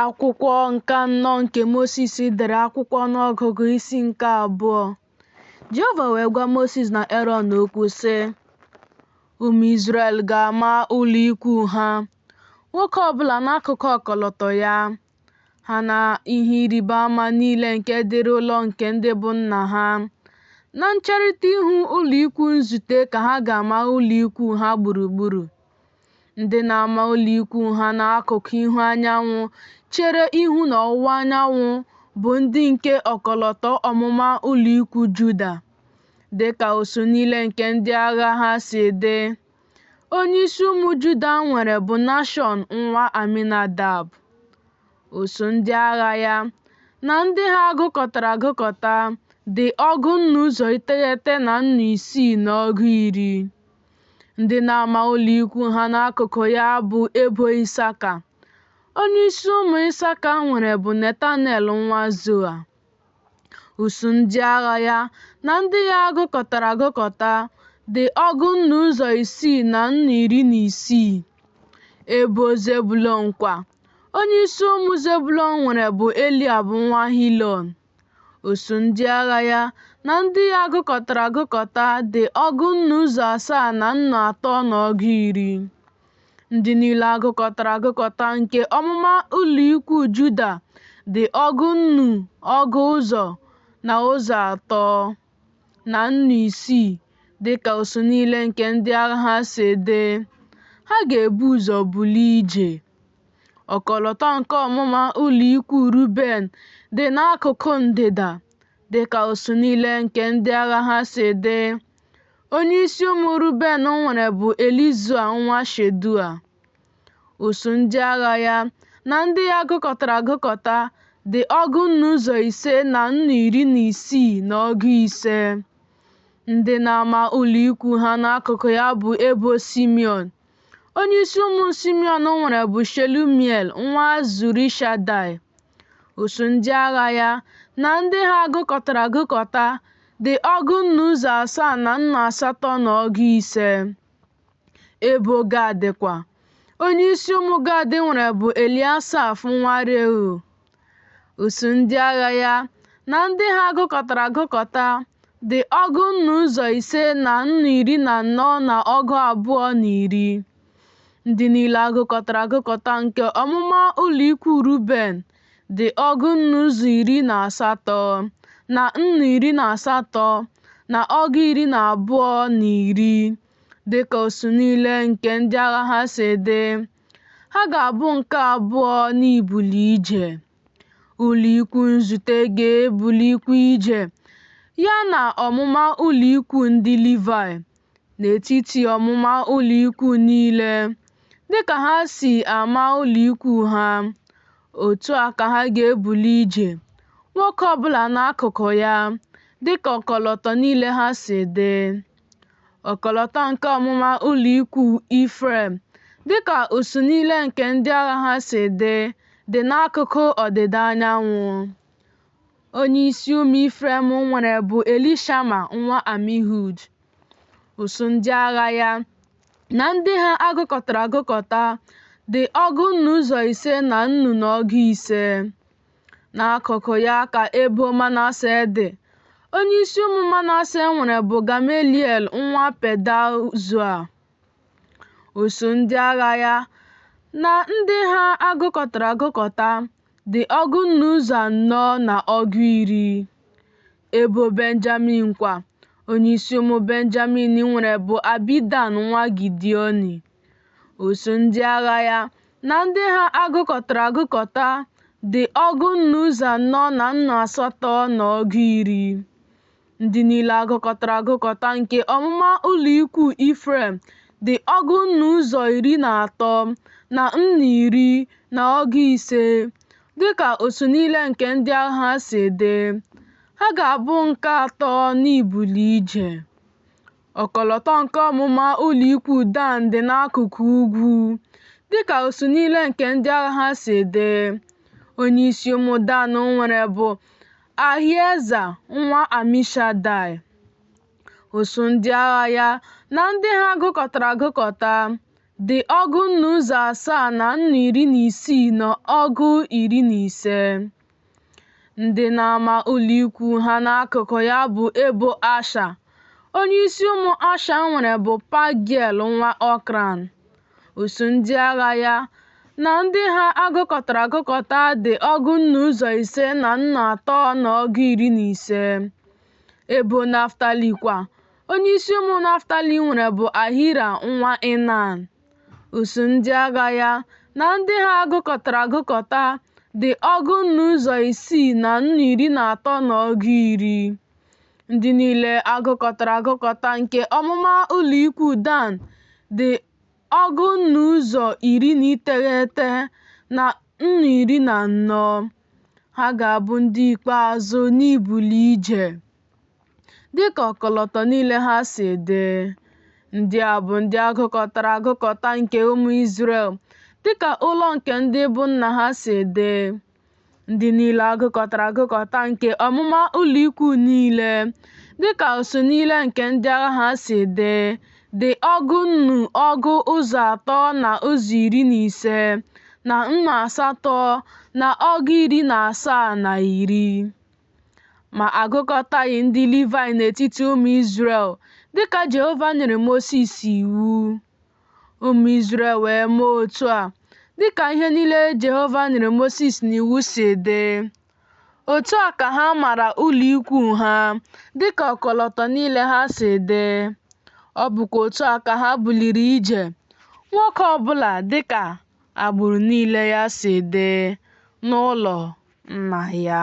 Akwụkwọ nke anọ nke Mosis dere akwụkwọ ọnụọgụgụ isi nke abụọ. Jehova wee gwa Mosis na Erọn okwu sị, Ụmụ Izrel ga-ama ụlọikwuu ha, nwoke ọbụla n'akụkụ ọkọlọtọ ya, ha na ihe ịrịba ama niile nke dịrị ụlọ nke ndị bụ nna ha. Na ncherịta ihu ụlọikwuu nzute ka ha ga-ama ụlọikwuu ha gburugburu. Ndị na-ama ụlọikwuu ha n'akụkụ ihu anyanwụ chere ihu n'ọwụwa anyanwụ bụ ndị nke ọkọlọtọ ọmụma ụlọikwuu Juda, dị ka usuu niile nke ndị agha ha si dị. Onyeisi ụmụ Juda nwere bụ Nashọn nwa Aminadab. Usuu ndị agha ya, na ndị ha a gụkọtara agụkọta, dị ọgụ nnu ụzọ iteghete na nnu isii na ọgụ iri. Ndị na-ama ụlọikwuu ha n'akụkụ ya bụ ebo Isaka. Onyeisi ụmụ Isaka nwere bụ Netanel nwa Zua. Usuu ndị agha ya na ndị ya a gụkọtara agụkọta dị ọgụ nnu ụzọ isii na nnu iri na isii. Ebo Zebụlọn kwa, onyeisi ụmụ Zebụlọn nwere bụ Eliab nwa Hilọn. Usuu ndị agha ya na ndị ya a gụkọtara agụkọta dị ọgụ nnu ụzọ asaa na nnu atọ na ọgụ iri. Ndị niile a gụkọtara agụkọta nke ọmụma ụlọikwuu Juda dị ọgụ nnu ọgụ ụzọ na ụzọ atọ na nnu isii, dị ka usuu niile nke ndị agha ha si dị. Ha ga-ebu ụzọ bulie ije. Ọkọlọtọ nke ọmụma ụlọikwuu Ruben dị n'akụkụ ndịda, dị ka usuu niile nke ndị agha ha si dị. Onyeisi ụmụ Ruben nwere bụ Elizua nwa Shedua. Usuu ndị agha ya na ndị ya a gụkọtara agụkọta dị ọgụ nnu ụzọ ise na nnu iri na isii na ọgụ ise. Ndị na-ama ụlọikwuu ha n'akụkụ ya bụ ebo Simiọn. Onyeisi ụmụ Simiọn nwere bụ Shelumiel nwa Zurishadai. Usuu ndị agha ya na ndị ha a gụkọtara agụkọta dị ọgụ nnu ụzọ asaa na nnu asatọ na ọgụ ise. Ebo Gad kwa, onyeisi ụmụ Gad nwere bụ Eliasaf nwa Reuel. Usuu ndị agha ya na ndị ha a gụkọtara agụkọta dị ọgụ nnu ụzọ ise na nnu iri na anọ na ọgụ abụọ na iri. Ndị niile a gụkọtara agụkọta nke ọmụma ụlọikwuu Ruben dị ọgụ nnu ụzọ iri na asatọ na nnu iri na asatọ na ọgụ iri na abụọ na iri, dị ka usuu niile nke ndị agha ha si dị. Ha ga-abụ nke abụọ n'ibuli ije. Ụlọikwuu nzute ga-ebulikwa ije, ya na ọmụma ụlọikwuu ndị Livaị, n'etiti ọmụma ụlọikwuu niile, dịka ha si ama ụlọikwuu ha, otu a ka ha ga-ebuli ije, nwoke ọbụla n'akụkụ ya, dịka ọkọlọtọ niile ha si dị. Ọkọlọtọ nke ọmụma ụlọikwuu Ifrem, dịka usuu niile nke ndị agha ha si dị, dị n'akụkụ ọdịda anyanwụ. Onyeisi ụmụ Ifrem nwere bụ Elishama nwa Amihud. Usuu ndị agha ya na ndị ha a gụkọtara agụkọta dị ọgụ nnu ụzọ ise na nnu na ọgụ ise. N'akụkụ ya ka ebo Manase dị. Onyeisi ụmụ Manase nwere bụ Gameliel nwa Pedahzur. Usuu ndị agha ya na ndị ha a gụkọtara agụkọta dị ọgụ nnu ụzọ anọ na ọgụ iri. Ebo Benjamin kwa, onyeisi ụmụ Benjamin nwere bụ Abidan nwa Gidiọni. Usuu ndị agha ya na ndị ha a gụkọtara agụkọta dị ọgụ nnu ụzọ anọ na nnu asatọ na ọgụ iri. Ndị niile a gụkọtara agụkọta nke ọmụma ụlọikwuu Ifrem dị ọgụ nnu ụzọ iri na atọ na nnu iri na ọgụ ise, dịka usuu niile nke ndị agha ha si dị. Ha ga-abụ nke atọ n'ibuli ije. Ọkọlọtọ nke ọmụma ụlọikwuu Dan dị n'akụkụ ugwu, dịka usuu niile nke ndị agha ha si dị. Onyeisi ụmụ Dan nwere bụ Ahieza nwa Amishadai. Usuu ndị agha ya na ndị ha gụkọtara agụkọta dị ọgụ nnu ụzọ asaa na nnu 16 na ọgụ 15. Ndị na-ama ụlọikwuu ha n'akụkụ ya bụ ebo Asha. Onyeisi ụmụ Asha nwere bụ Pagiel nwa Ọkran. Usuu ndị agha ya na ndị ha a gụkọtara agụkọta dị ọgụ nnu ụzọ ise na nnu atọ na ọgụ 15. Ebo Naftali kwa, onyeisi ụmụ Naftali nwere bụ Ahira nwa Enan. Usuu ndị agha ya na ndị ha a gụkọtara agụkọta dị ọgụ nnu ụzọ isii na nnu 13 na ọgụ 10. Ndị niile a gụkọtara agụkọta nke ọmụma ụlọikwuu Dan dị ọgụ nnu ụzọ 19 na nnu 14. Ha ga-abụ ndị ikpeazụ n'ibuli ije, dị ka ọkọlọtọ niile ha si dị. Ndị a bụ ndị a gụkọtara agụkọta nke ụmụ Izrel, dị ka ụlọ nke ndị bụ nna ha si dị. Ndị niile a gụkọtara agụkọta nke ọmụma ụlọikwuu niile, dị ka usuu niile nke ndị agha ha si dị, dị ọgụ nnu ọgụ ụzọ atọ na ụzọ 15, na nnu asatọ na ọgụ 17 na 10. Ma a gụkọtaghị ndị Livaị n'etiti ụmụ Izrel, dị ka Jehova nyere Mosis iwu. Ụmụ Izrel wee mee otu a, dị ka ihe niile Jehova nyere Mosis n'iwu si dị. Otu a ka ha mara ụlọikwuu ha, dị ka ọkọlọtọ niile ha si dị. Ọ bụkwa otu a ka ha buliri ije, nwoke ọ bụla dị ka agbụrụ niile ya si dị, n'ụlọ nna ya.